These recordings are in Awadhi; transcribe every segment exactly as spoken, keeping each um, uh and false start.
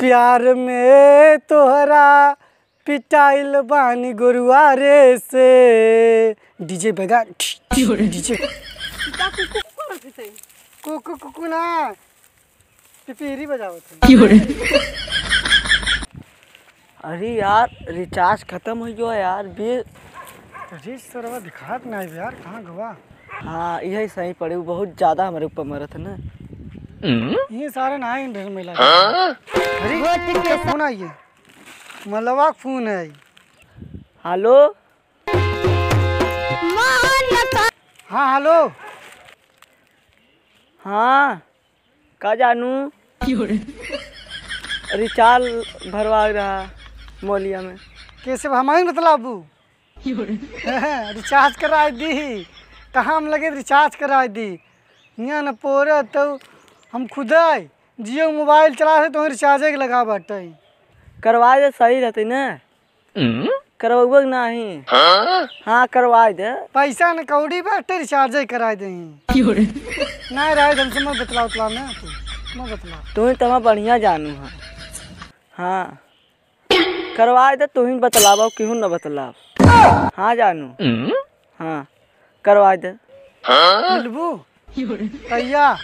प्यार में तोहरा पिटाइल बानी गोरुआ रे से। डीजे बजा, डीजे। का कुकु कुकु करत है? कुकु कुकु ना, पिपीरी बजावत है। अरे यार, recharge खतम होइ गवा यार, बे। अरे सरवा दिखात नाहीं बे यार, कहाँ गवा? हाँ, इहै सही पड़े, उ बहुत ज्यादा हमरे ऊपर मरत है ना। ये सारे ना ही डर मिला। अरे, फोन आई है, मलवा क फोन है। हेलो। हाँ, हेलो। हाँ, का जानू? recharge भरवा रहा मोलिया में। कैसे हमारी मतलब? recharge कराइ दी, कहाँ हम लगे recharge कराइ दी। हियाँ न पोरे तो हम खुदे Jio mobile चलात है, तो recharge के लगा बाटे। करवाइ दे, सही रहते न। करवाउबे के नाही। हाँ, करवाइ दे। पैसा न कौड़ी बाटे, recharge कराइ दे। ना रहे, हमसे मत बतलाओ, उतलाओ ना तू, मत बतलाओ। तू ही तमा बढ़िया जानू है। हाँ। करवाइ दे, तू ही बतलावा, केहू न बतलाव। हाँ जानू। हाँ, करवाइ दे। मिलबू? कहिया?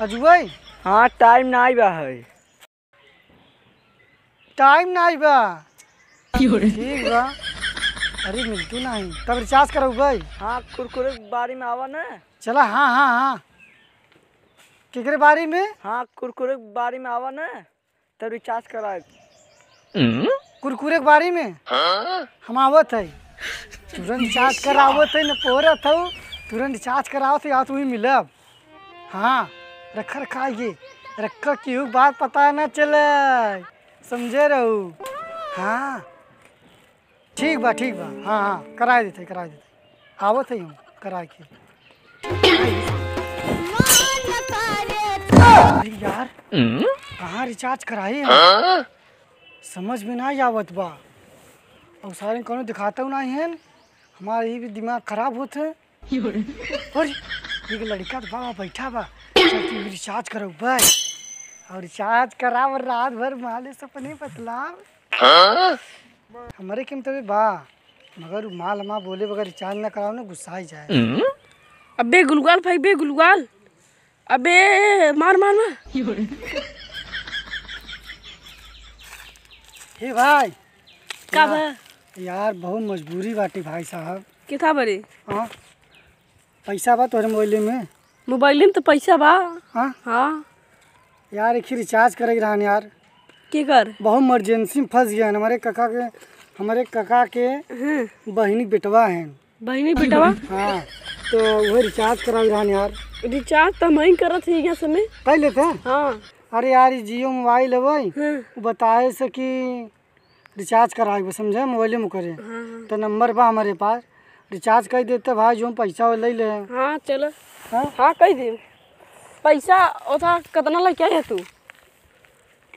अजुवई? हाँ, time नाई बा है। time नाई बा। ठीक बा। अरे मिलतू नाई, तब recharge करउबे? हाँ, कुरकुरे के बारी में आवा ना। चला, हाँ, हाँ, हाँ। केकरे बारी में? हाँ, कुरकुरे के बारी में आवा ना। तब recharge कराए। कुरकुरे के बारी में? हम आवत है। तुरंत recharge करावत है, न पोरत हऊ। तुरंत recharge करावत है, आवत वही मिलब। हाँ, रखा, रखा ये। रखा, केहू बात पता न चले। समझे रहू? हाँ। ठीक बा, ठीक बा। हाँ, हाँ, कराए देते, कराए देते। आवत है हम, कराए के। अरे यार, कहाँ recharge कराई हम? समझ में नाहीं आवत बा। अउ सारे कउनो दिखातउ नाहीं है, हमार ई भी दिमाग खराब होत है। अरे, एक लड़िका तो बा, बइठा बा, चल तू recharge करउबे। अउ recharge कराब, रात भर माले सपने बतलाब। हमरे के में तबे बा, मगर उ माल हमार बोले बगैर recharge ना कराओ ना, गुस्साइ जाए। अबे गुलगुलाल भाई, बे गुलगुलाल, अबे मार, मार, मार। हे भाई, का यार, बा? यार, बहुत मजबूरी बाटे भाई साहब। कितना बरे? हाँ, पैसा बा तोहरे मोबाइले में? मोबाइले में तो पैसा बा। हाँ? हाँ। यार, एक ही recharge करे रहन यार। के कर? बहुत emergency में फंस गया है। हमारे काका के, हमारे काका के हम्म। बहिनी के बेटवा है। बहिनी के बेटवा? हाँ, तो वही recharge करावे रहन यार। recharge तो हम ही करत ही, क्या समय? कर लेते हैं? हाँ। अरे यार, ये Jio mobile है भाई। हाँ। वो बताए से कि recharge कराए बा, समझे, मोबाइले में करे। हाँ, हाँ। तो number बा हमारे पास, recharge कर देते भाई, जो पैसा वो ले ले। हाँ, चलो। हाँ? हाँ, कर दे। पैसा ओथा कितना लेके आए तू?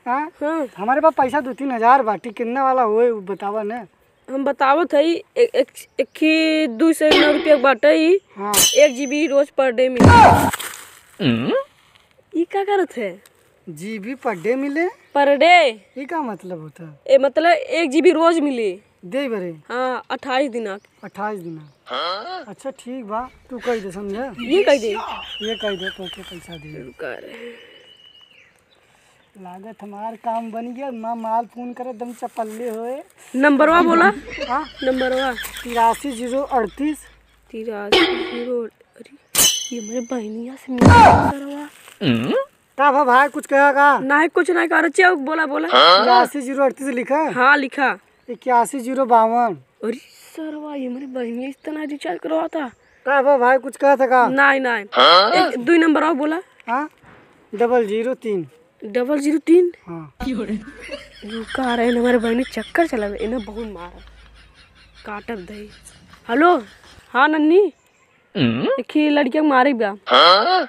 हाँ? हाँ। हमारे पास पैसा दो तीन हजार बाटी, कितना वाला होए, वो बतावा ना। हम बतावत हई, ए-, एक, एक ही दो सौ नौ रुपया के बाटे ई। हाँ। एक GB रोज per day मिले। ई का करत है? GB per day मिले? Per day। ई का मतलब होता है? ए, मतलब एक GB रोज मिले। दे बरे? हाँ, अट्ठाईस दिना। अट्ठाईस दिना। अच्छा ठीक बा, तू कह दे, समझे? ये कह दे। ये कह दे, तो के पैसा दे। रुका रे। लागत हमार काम बन गया, माँ माल फोन करे, एकदम चपल्ले होए। नंबरवा बोला। हाँ? नंबरवा। तिरासी जीरो अड़तीस। तिरासी जीरो, अरे, ये मेरे बहनिया से मिला सरवा। का भा भाई, कुछ कहा का? नहीं, कुछ नहीं कहा। रचिया, बोला, बोला। तिरासी जीरो अड़तीस लिखा? हाँ, लिखा। इक्यासी जीरो बावन। अरे सरवा, ये मेरे बहनिया इस तरह recharge करवा था। का भा भाई, कुछ कहा था का? नहीं, नहीं। एक, दो नंबर और बोला। हाँ, डबल जीरो तीन। डबल जीरो तीन? हाँ। रुका रहे, हमारे बहनी चक्कर चला गए, इन्हें बहुत मारा, काटब दही। हेलो, हाँ नन्नी, एक ही लड़किया के मारे बा। हाँ।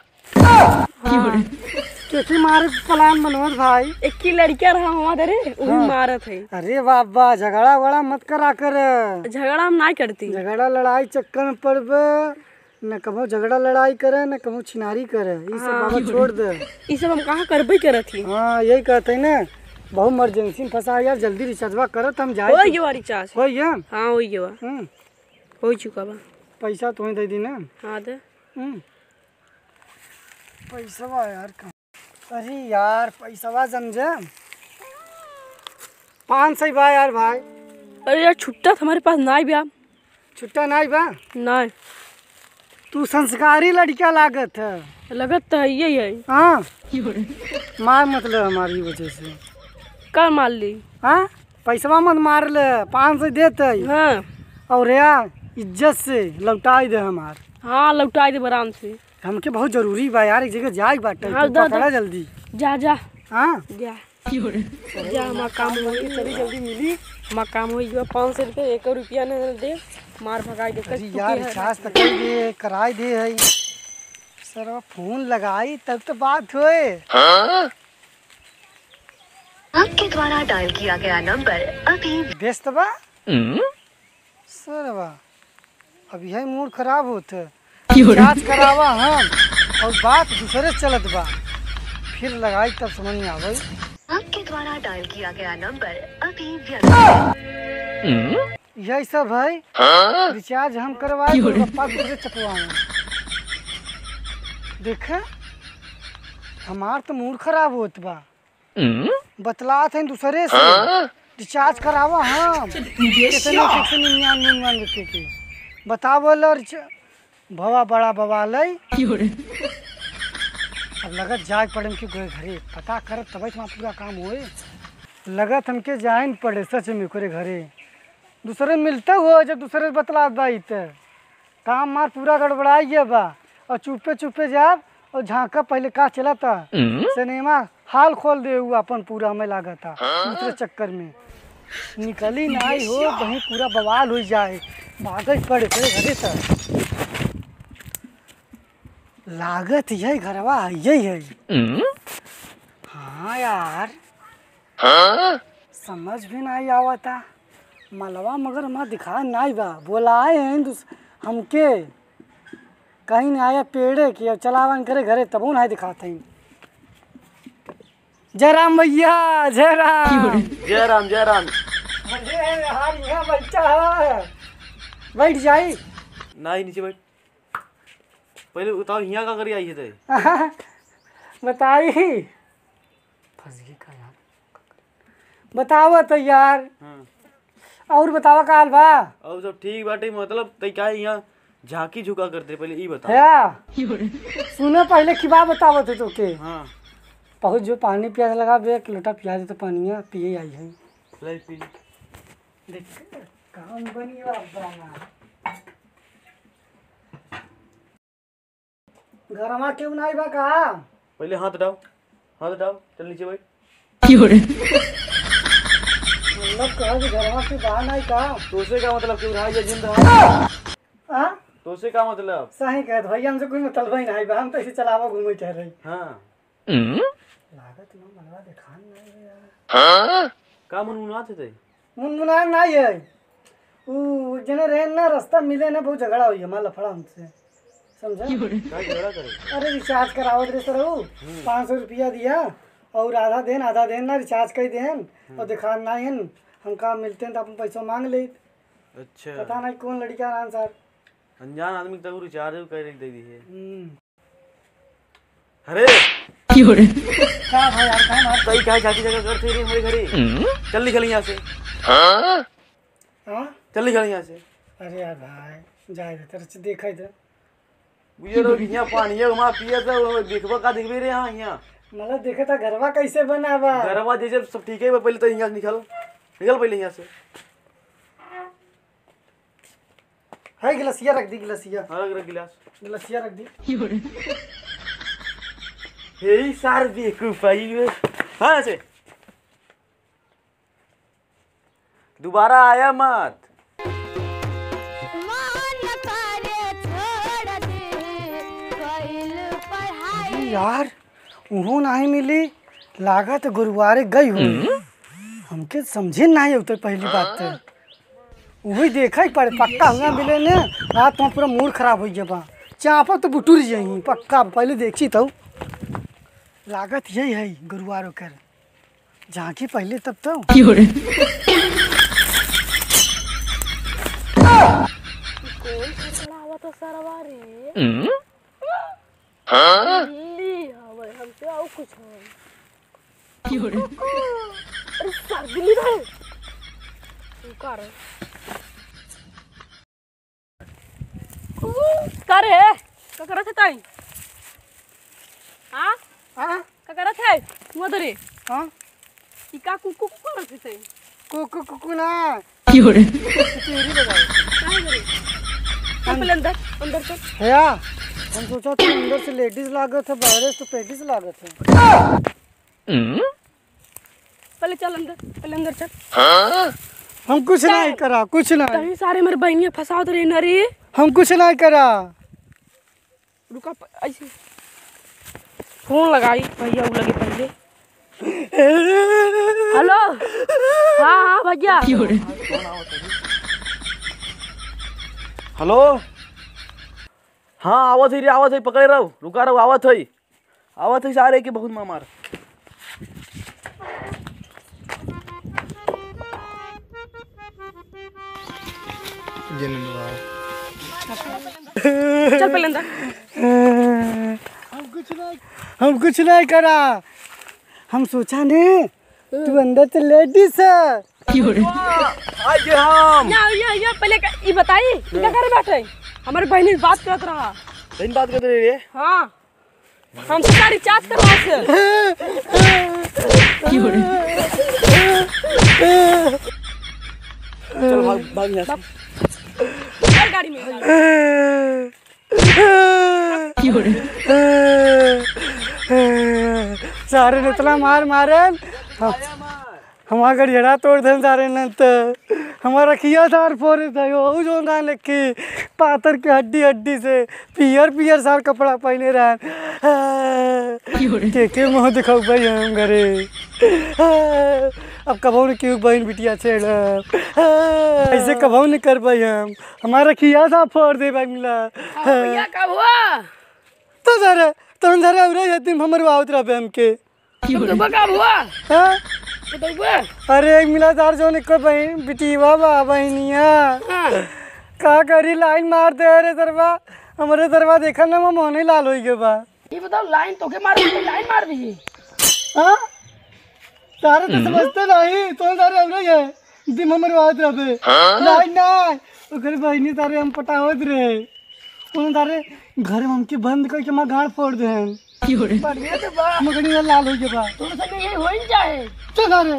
कैसे मारे plan बनवत भाई? एक ही लड़किया रहा वहाँ दे रे, वही हाँ। मारत है। अरे बाबा, झगड़ा वगड़ा मत करा कर। झगड़ा हम नहीं करती। झगड़ा लड़ाई चक्कर में पड़बे, न कबो झगड़ा लड़ाई करे, न कबो छिनारी करे, ई सब हाँ। बाबा छोड़ दे। ई सब हम कहाँ करबे करत ही। हाँ, यही कहते हैं ना, बहुत emergency में फंसा है यार, जल्दी rechargeवा करत हम जाए होई तो। गवा recharge। होई गया? हाँ, होई गवा। हम्म। होई चुका बा। पैसा तो ही दे दी ना। हाँ, दे। हम्म। पैसवा यार, कहाँ? अरे यार, पैसवा जमजे। पाँच सौ बा यार भाई। अरे यार, छुट्टा तो हमारे पास नाई बा। छुट्टा नाई बा? नाई। तू संस्कारी लड़का लागत है। लगत तो है, यही है। हाँ। मार मत ले हमारी वजह से। का मार ली? हाँ, पैसवा मत मार ले, पाँच सौ देते। हाँ। और यार, इज्जत से लौटाई दे हमार। हाँ, लौटाई दे आराम से। हमके बहुत जरूरी बा यार, एक जगह जाए बाटे। हाँ, तू दा, पकड़ा दा। जल्दी। जा, जा। हाँ। जा। जा, हमार काम होई। चली जल्दी मिली। हमार काम होई, जो पाँच सौ रुपया, एक रुपया न दे, मार भगाई दे। अरे तू यार, के है? Recharge तो कर दे, कराई दे है। सरवा फोन लगाई तब तो बात होए। आपके द्वारा डायल किया गया नंबर अभी व्यस्त बा। सरवा, अब यही मूड खराब होत है। क्यों रे? Recharge करावा हम और बात दूसरे से चलत बा, फिर लगाई तब समझ में आवे। आपके द्वारा डायल किया गया नंबर अभी व्यस्त है। यही सब है। हाँ? Recharge हम करवाए क्यों तो रे? गप्पा दूसरे चपवाए। देखे, हमार तो मूड खराब होत बा। बतलात हैं दूसरे से। हाँ? Recharge करावा हम। कितने के एक सौ निन्यानवे निन्यानवे रुपये के। बतावल और च-, भवा बड़ा बवाल है। अब लगत जाए पड़े उनके घरे, घरे पता करत तब तुम्हारा पूरा काम होए। लगत हमके जाए न पड़े सच में ओकरे घरे। दूसरे मिलते हो जब दूसरे बतलात बाई त। काम मार पूरा गड़बड़ाई गया बा। और चुप्पे चुप्पे जाब और झांका पहले का चलता। हम्म। सिनेमा हाल खोल दे उ अपन पूरा में लागता। हाँ? दूसरे चक्कर में निकली नाई हो, कहीं पूरा बवाल हो जाए। भागत पड़े पड़े घरे तक। लागत यही घरवा है, यही है। हम्म। हाँ यार। हाँ? समझ भी नाई आवता। मलवा मगर हमार दिखा नाई बा। बोलाए हैं दूस-, हमके कहीं नहीं आया पेड़े के। अब चलावन करे घरे तबो नहीं दिखाते हैं। जय राम भैया, जय राम। जय राम, जय राम। अरे यार, यहाँ बैठा है। बैठ जाई। नहीं, नीचे बैठ। पहले बताओ, हियाँ का करी आई है तै? बताई। फंस गई का यार? बतावा तो यार। हाँ। और बतावा का हाल बा? और सब ठीक बाटे, मतलब तै का हियाँ झांकी झुका करते, पहले ई बताओ। है? सुनो पहले की बात बतावत है तोके। हाँ। बहुत जो पानी प्यास लगा बे, एक लोटा पिया दे तो पानिया पिए आई है। ले पी। देख, काम बनी बाबा ना। घरमा केहू नाई बा का? पहले हाथ उठाओ, हाथ उठाओ, चल नीचे बैठ। क्यों रे? मतलब कहा कि घरमा के बाहर नाई का? तोसे का मतलब कि उठाई या जिंद है? हाँ? तोसे का मतलब? सही कहत भैया, हमसे कोई मतलब ही नाई बा, हम तो ऐसे चलावा घूमे चाह रहे। हाँ। लागत में मनवा देखान नाई यार। हाँ? का मुनमुनात है तै? मुनमुनान नाई है। उ एक जने रहे ना, रास्ता मिले ना, बहुत झगड़ा हुई हमारा लफड़ा हमसे, समझा? का झगड़ा करे? अरे recharge करावत रहे सर, उ हम्म। पाँच सौ रुपया दिया और आधा देन, आधा देन ना recharge कर देन हम्म। और दिखान ना हन, हम काम मिलते हैं तो अपन पैसा मांग लेत। अच्छा। पता नहीं कौन लड़का रहन सर। अनजान आदमी के तक recharge करे दे दी है। हम्म। अरे! क्यों रे? का भाई यार, काहे मार? कई काहे झांकी झुका करत है रे हमरे घरे? हम्म? चल निकल यहाँ से। हाँ? हाँ? चल निकल यहाँ से। अरे यार भाई, जाए दे, तेरे से देखा ही था। बुझे लोग यहाँ पानी है, वहाँ पिए था, वो देखबा का देखबे रे यहाँ, यहाँ। मतलब देखे था घरवा कैसे बना बा? घरवा जैसे सब ठीक है, पहले तो यहाँ से निकल, निकल पहले यहाँ से। है गिलसिया रख दी, गिलसिया। हाँ, रख, रख गिलास। गिलसिया रख दी। यही सार बेवकूफ आई है। हाँ, ऐसे। दोबारा आया मत। मन करे छोड़ दे, कइल पढ़ाई। अरे यार, उहो नाहीं मिली, लागत गुरुवारे गई हुई। हम्म? हमके समझे नाहीं होते पहली बात तो। वही देखा ही पड़े, पक्का हुआ मिले ने, आज तो पूरा मूड खराब हो गया बा। चापा तो बुटुर जाई, पक्का पहले देखी तो। लागत यही है गुरुवारों कर। झांकी पहले तब तो। की हो रे? कौन कितना आवा तो सरवा रे? हम्म? हाँ? बिल्ली हवे, हमसे आउ कुछ हो। की हो रे? अरे सर, बिल्ली रहे। का रे? का रे? का करत है ताई? हाँ? हाँ? का करत है? मुँह धरे। हाँ? ई का कुकु कुकु करत है ताई? कुकु कुकु ना। की हो रे? तेरी बजाओ। काहे करे? चल पहले अंदर, अंदर चल। भैया, हम सोचा था अंदर से लेडीज लागत है, बाहर से तो पेडीज लागत है। पहले चल अंदर, पहले अंदर चल। हम कुछ चल। नहीं करा, कुछ नहीं। कहीं सारे मेरे बहनिया फंसावत रहे ना रे। हम कुछ नहीं करा। रुका प-, ऐसे फोन लगाई भैया, उ लगे पहले। हेलो। हाँ, हाँ भैया। हेलो। हाँ, आवत है रे, आवत है, पकड़े रहो, रुका रहो, आवत है। आवत है सारे के बहुत मामार। चल पहले अंदर। हम कुछ नहीं, हम कुछ नहीं करा। हम सोचा ने, तू अंदर से लेडीज है। आज हम। या, या, या, पहले का, ई बताई, ई का करे बैठे? हमारे बहनी से बात करत रहा। बहन बात करत रही रे? हाँ। हम तो रिचार्ज करवा से। चल भाग, भाग यहाँ से। चल गाड़ी में। सारे ने इतना मार मारे, हम-, हमार गड़ियड़ा तोड़ देन सारे ने। तो हमार रखिया सार फोरे था, वो जो गाने की पातर के हड्डी हड्डी से पियर पियर सार कपड़ा पहने रहन। के के मुँह दिखाऊ भाई हम घरे। अब कबहू न केहू बहिन बिटिया छेड़ब। ऐसे कबहू न करबै हम। हमार रखिया सार फोर देब अगला। हाँ भैया, का हुआ? तो सारे, तो हम सारे औरे ये दिन हमर आवत रहबे हमके। बतौबा का हुआ? हाँ? बतौबा? अरे एक मिला सार जौन एक बहिन, बिटिया बा, बहिनिया। हाँ। का करी, लाइन मार दे रे सरवा। हमरे सरवा देखा ना, मोहने लाल होई गए बा। ये बताओ, लाइन तोके मार दी, लाइन मार दी। हाँ? सारे तो समझते नहीं, तो सारे हम लोग हैं। दिम हमरे बात रहे। हाँ? लाइन ना, ओकरे बहिनी सारे हम पटावत रहे। उन सारे घर में हमके बंद करके मार गाड़ फोड़ दे हैं। बढ़िया तो बा। मगनी लाल हो गया बा। तोर संगे ये होई चाहे। चल सारे,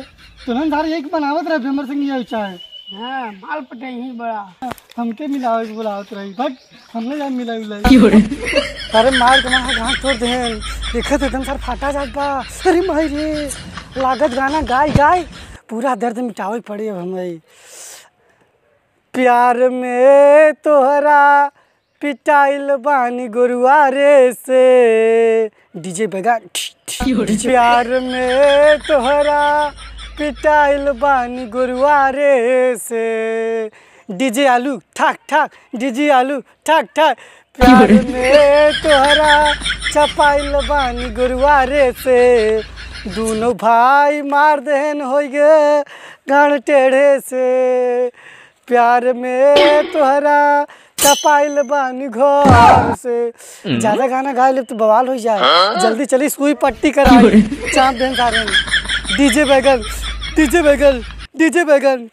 तुरंत सारे एक बनावत रहे, हमरे संगे ये चाहे। हाँ, माल पटे ही बड़ा। हमके मिलावे के बुलावत रही, but हमने जान मिला मिला। की हो रे? अरे मार के मार गांठ तोड़ देहन। देखत एकदम सार फाटा जात बा। अरे माई रे, लागत गाना गाय गाय पूरा दर्द मिटावे के पड़े अब हमें। प्यार में तोहरा पिटाइल बानी गोरुआ रे से। डीजे बैगन। की हो रे? प्यार में तोहरा पिटाइल बानी गोरुआ रे से। डीजे आलू ठाक ठाक, डीजे आलू ठाक ठाक। प्यार में तोहरा चपाइल बानी गोरुआ रे से। दोनों भाई मार देहन होई गे गाड़ टेढ़े से। प्यार में तोहरा चपाइल बानी घर से। ज्यादा गाना गा लेब तो बवाल हो जाए। जल्दी चली सुई पट्टी कराई। चाप देन सारे। डीजे बैगन, डीजे बैगन, डीजे बैगन।